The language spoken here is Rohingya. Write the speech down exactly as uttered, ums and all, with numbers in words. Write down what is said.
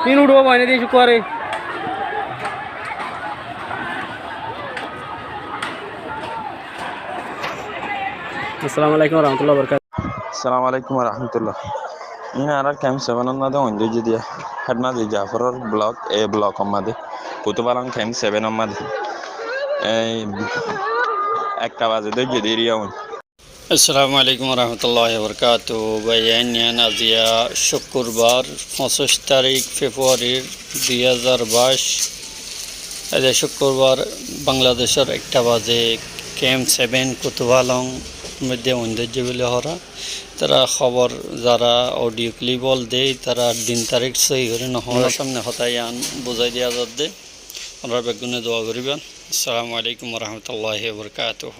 Tin uçó boine din cúkkuware. Assalamu alaikum warahmatullahi wabarakatuh. Assalamu alaikum warahmatullah. Iín añárar kemp seven or máze oin dóijje diya. Héd máze Jaforor blok, e blok or máze. Kutufalong kemp seven or máze. Ei ekta baze dóijje diya oin. Assalamu alaikum warahmatullahi wabarakatuh. Báiyain, yián aziya cúkkurbar, foñsíc tarík Februarir dui házar báic. Aziya cúkkurbar Bangladecor ekta baze kemp seven Kutufalong moidde oin dóijje buli hoór. Tará hóbor zará audio clip ól de, tará din tarík sóhi gorí nohór. Añárar sámne hotá yián buzái diya zadde. Onára beggúne dua goríban. Assalamu alaikum warahmatullahi wabarakatuh.